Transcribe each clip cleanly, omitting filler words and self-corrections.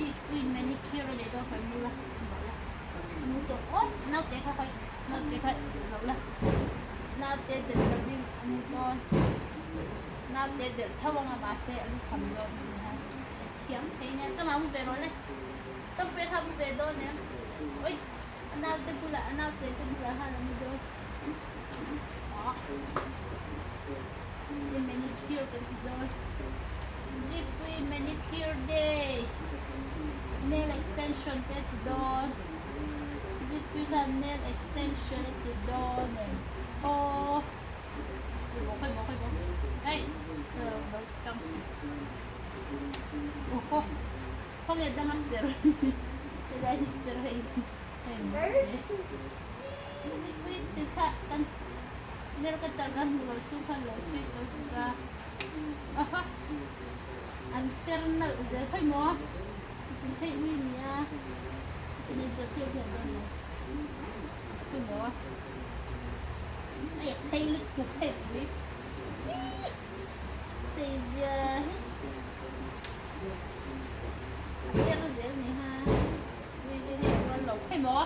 Zikpuiin manicure a nei dawn hawi mu la, lo la. Mu tawh aw, naute kha hawi, naute kha lo la. Naute delh lovin a mu dawn. Naute delh tho anga mahse a lukham dawn a ni ha. A thiam thei nia, ka ngah mu ve rawh le. Ka pe kha mu ve dawn em? Oi, a naute bulah, a naute te bulah khan a mu dawn. Manicure kan ti dawn. Zipui manicure day. Nail extension te ti dawn. Zipui khan nail extension a ti dawn em? Aw. Khawi maw khawi maw khawi maw. Hei lo tang. Aw. Khawnge dang a per. Helai hi per hei. Hei maw. Zipui ti kha kan Nel ka tar ka hmu lo chung khan lo chhui lo tuk a. Aha! An per nalh zel phei maw? Tin phei ui nia. Tin in per phei hian dawn lo. Phei maw? Ai sei lutuk hei pui. Sei zia hi. A per zel ni ha. Ui ui hei a rual lo phei maw?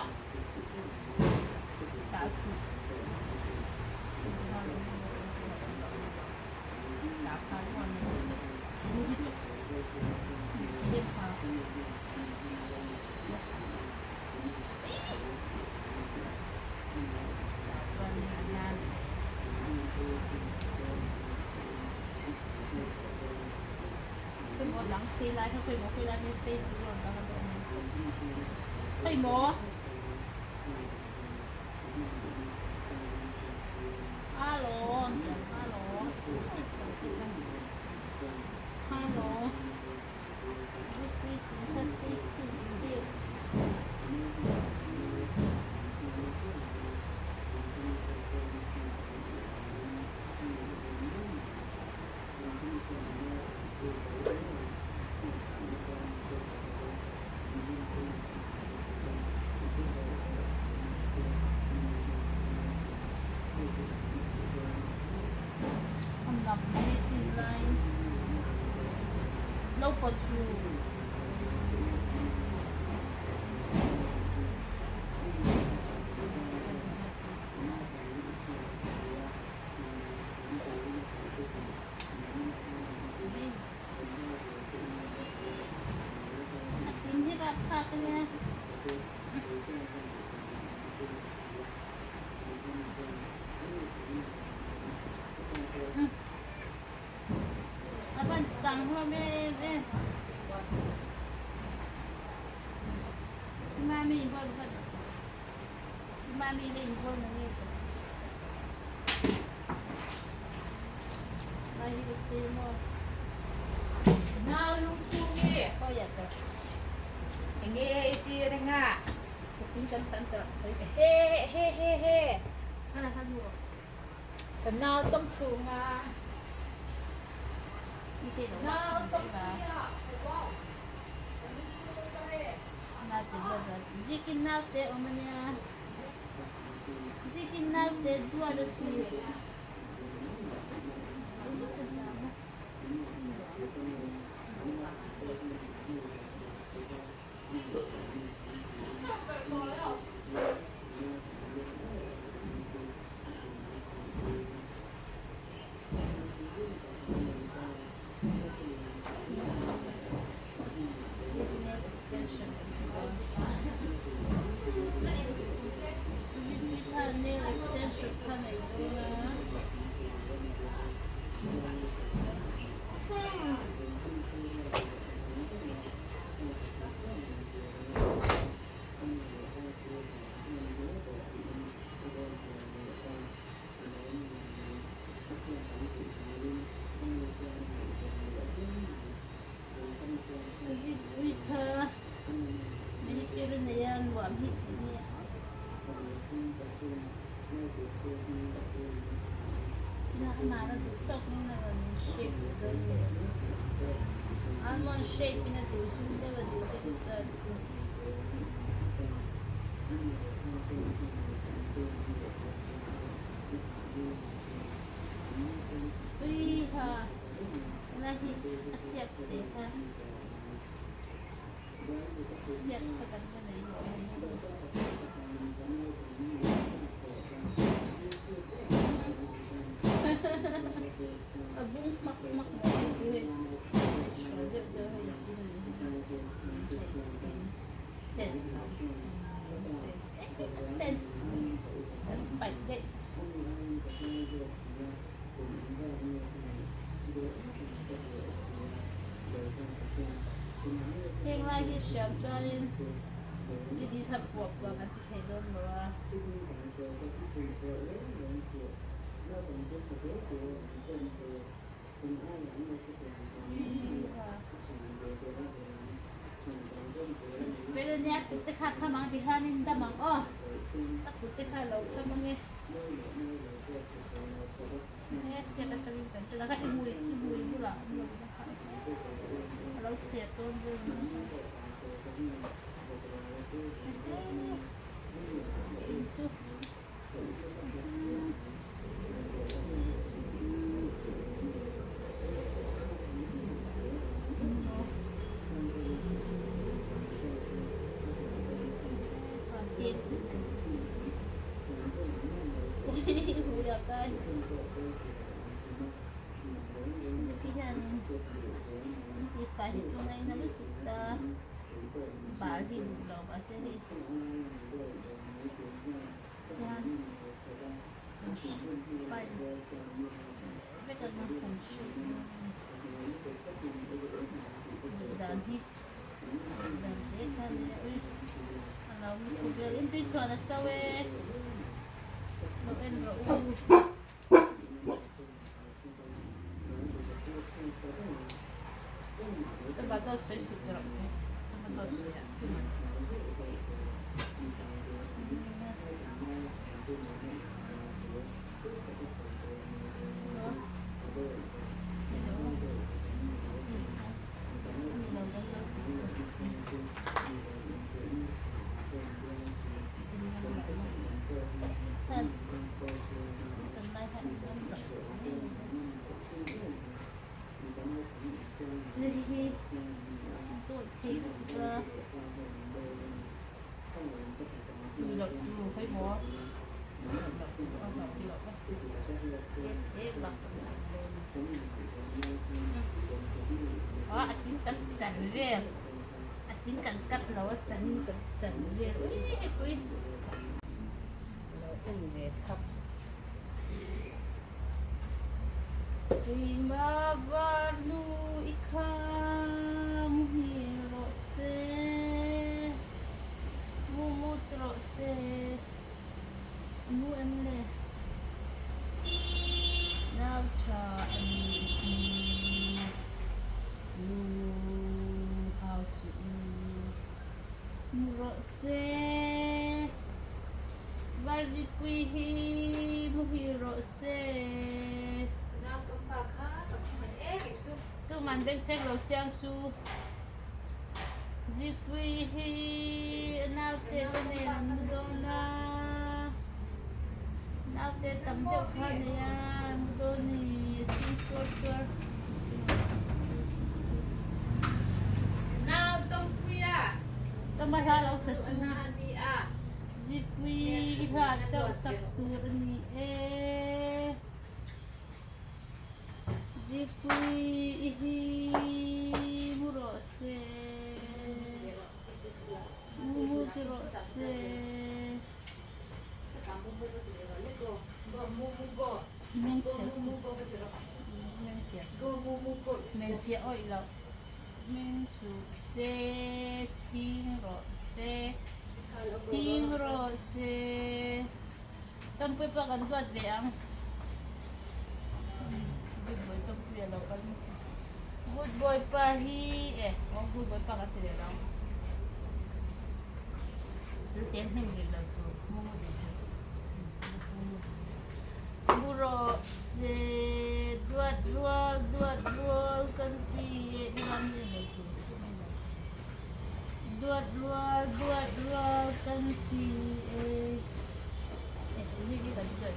A tin hi rapthlak a nia. A van chang hlawm em em. Mami inbual vat. Mami le inbual na nge ta. Mai hi ka se maw. Nau lungsungi. Khawi ah ta. Enge i ti reng a? Ka tin kan tan ta. He he he he. Hana kha nu rawh. Ka nau tam sunga. Nau tam tia. Wow. Ka lungsung ka he. Naute duat a. Zikin naute awm a nia. Zikin naute duat a ti. Nail extension Zipui kha nail extension kha nei dawn a. Zipui kha manicure nei a nuam hi tih nia. Tina amah a duh tawk in a rawn shape dawn leh almond shape in a duh zum deuh a duh te hi chuan. Tui ha. Tina hi a siak teh kha. Siak kha kan la nei lo a ni. A bung hmak hmak mai hi chu hei hruai deuh deuh hei tin hei tin ten kan paih daih. Heng lai hi hriam chuanin ni kha puah puah kan ti thei dawn lo a. Fel ania kut te kha kham ang ti hianin dam ang aw. A kut te kha lo kham ang e. He siak atangin kan ṭan a kha i hmui i hmui bulah an lo la kha a lo thliah tawn vel mai kha. In chu Bal hi duh lo mahse hei hian file vek anga kan hriat dan hi dan te kha nia ui a lo mi khup vel in tui chhuan a so e lo en rawh u. Tomato sawi suh tawh rawh okay tomato sawi ah A tin kan chan vel a tin kan cut lo a chan kan chan vel ui hepui lo en ve thlap Keima varnu i kham hi rawh se mu mut rawh se mu em le nau tha a nih hi lu hau suh u mu rawh se Varzipui hi muhil rawh se. Nau ka pa kha ka khawngaih em em chu. Tuman bengchheng lo siam su. Zipui hi a naute te nen an mu dawn a. Naute tam deuh kha a nei a, an mu dawn a ni. A chhing suar suar. Nau Tawngpuia. Tama hla lo sa su. Zipui i hla chauh sak tur a ni e. Zipui i hi mu rawh se. Mu mu ti rawh se. Mengfiah awih loh. Meng suh se, chhing rawh se, chhing rawh se. Tawmpui pawh kan duat ve ang. Good boy tawmpui a lo kal Good boy pa hi e oh good boy pa kan ti ve lo ang. Tute hnim rih lo tur mu mu dei tur. Mu rawh se duat rual duat rual kan ti e nuam nge nei tur duat rual duat rual kan ti e zing i kan duat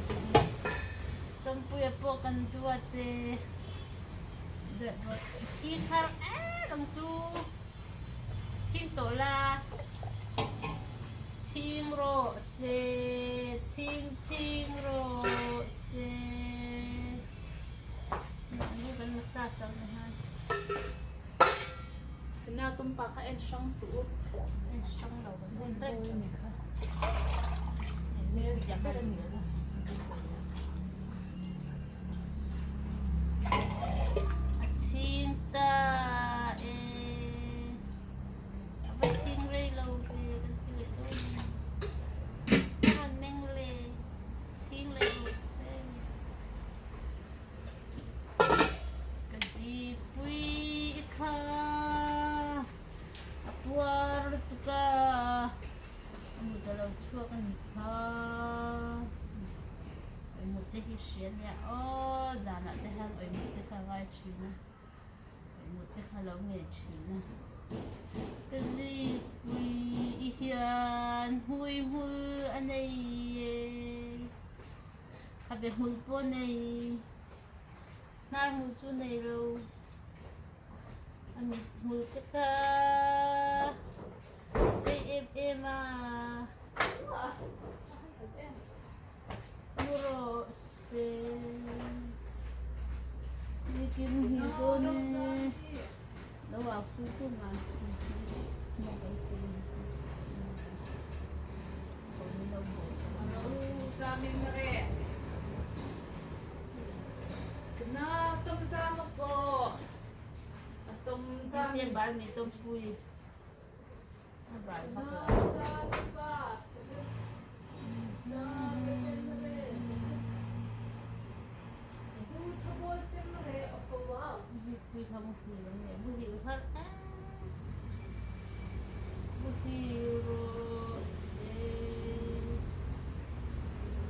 tawmpuia pawh kan duat e duat rual chhing har em ang chu chhing tawh la. rawh se, chhing chhing rawh se. Kan massage ang ni han. Kana tumpa kha en hrang suh u. En hrang lo kan en reng ni kha. Hmel ber a ni lo. A chhing ta e. A va chhing rei lo ve kan ti leh dawn a ni. A rawn meng le. Chhing leh rawh se. Ka zipui i kha a puar lutuk a, a mut a lo chhuak a ni kha. Awimut te hi hria ania aw zanah te hian awimut te kha a ngai thin a, awimut te kha a lo ngei thin a. Ka zipui i hian hmui hmul a nei e. Khabe hmul pawh nei, hnar hmul chu nei lo, a mit hmul te kha a sei em em a, mu rawh se, nikin hi dawn e, lo au su tu ma.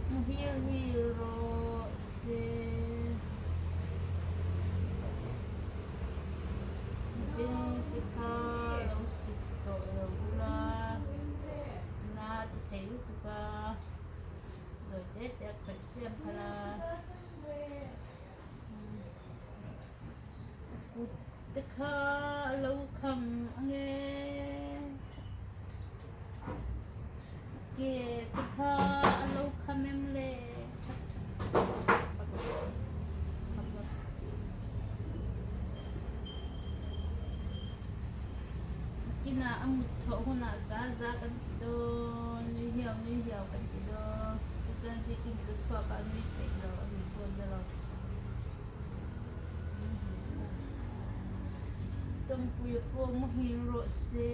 Muhil hil rawh se. Beng te kha lo sik tawh lo ula, na ti thei lutuk a, zawi te te a khawih chiah phal a. Kut te kha a lo kham ange. Ke te kha a lo kham em le. Nakinah a mut thawh hunah za za kan ti dawn, nui hiau nui hiau kan ti dawn. Chuchuan zikrim te chhuak a nui peih lo a nui pawh za lo. Tawngpuia pawh muhil rawh se.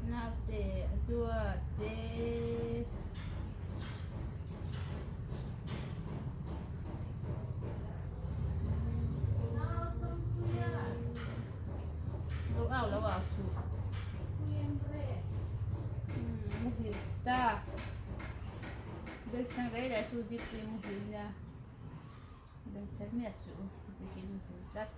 Naute a duat te. Lo au lo au suh. Muhil ta. Belchhang rei rei su zikpui muhil nia. Belchhang miah suh zikin muhil tlat.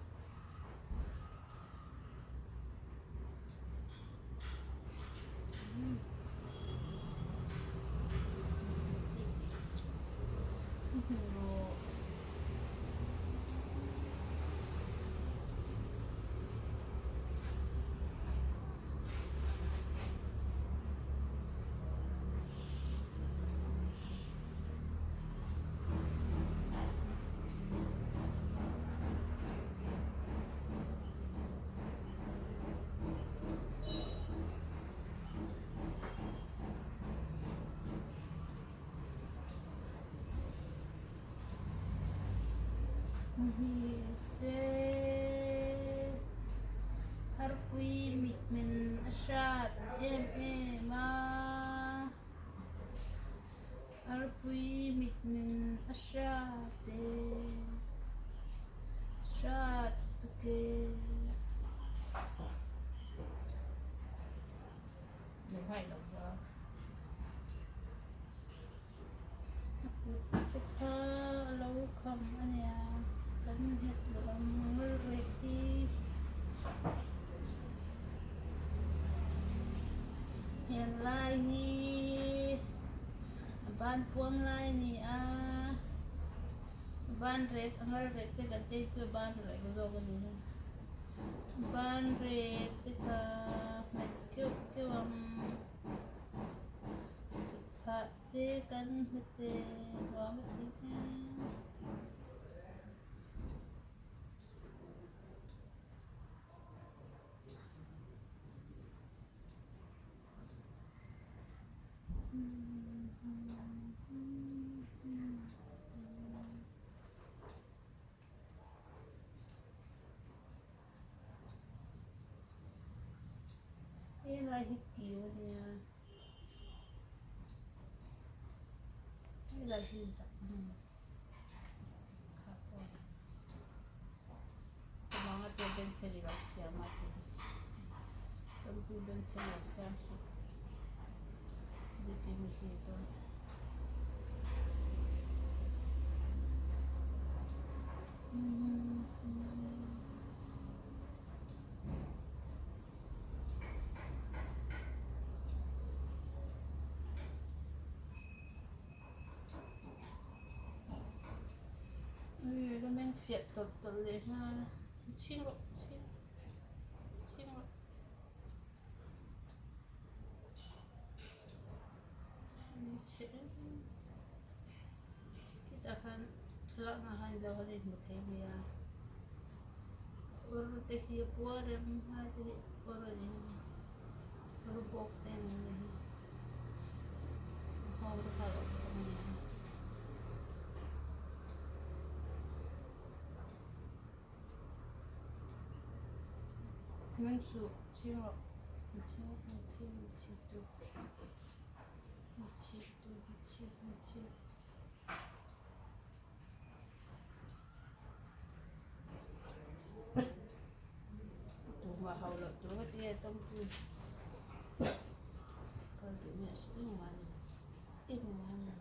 Harpui mitmen a hrat em em a. Arpui mitmen a hrat e, hrat tuk e. A kut te kha a lo kham a nia, kan nghet lo ang rek hi. Heng lai hi. Ban puam lai a ni a, ban rek a ngal rek te kan chei chu ban rek zawk a ni a, ban rek te kha hmet keuh keuh ang thah te kan hmet e nuam a ti em. Helai hi kiu a nia helai hi zak a ni kha pawh ka bang a te bench ri lo siam a ti tawngpui bench ri lo siam suh zirtir mi hi dawn. Ui la meng fiah tawlh tawlh leh nghal a chhing rawh chhing chhing rawh. Khitah khan thlalak ah khan ilo khan a inhmu thei mai a ur te hi a puar em lai te hi ur a ni a ur bawk te an ni a nghawng te kha a awm bawk a ni. Hming suh chhing rawh chhing chhing chhing tu chhing tu chhing chhing. Tumah hauh loh tur ka ti a tawngpui kal duh miah suh engmah a ni engmah a ni.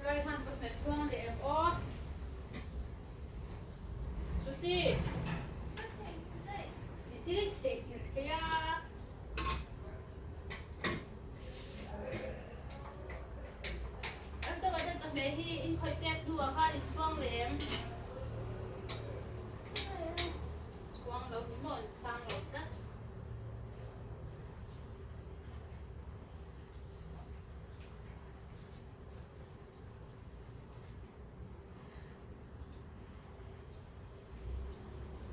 Lai khan chawhmeh chhuang leh em aw. Suti. I ti theihnghilh thei a. Kan tawmah chuan chawhmeh hi inkhawih chet hnuah khan inchhuang leh em.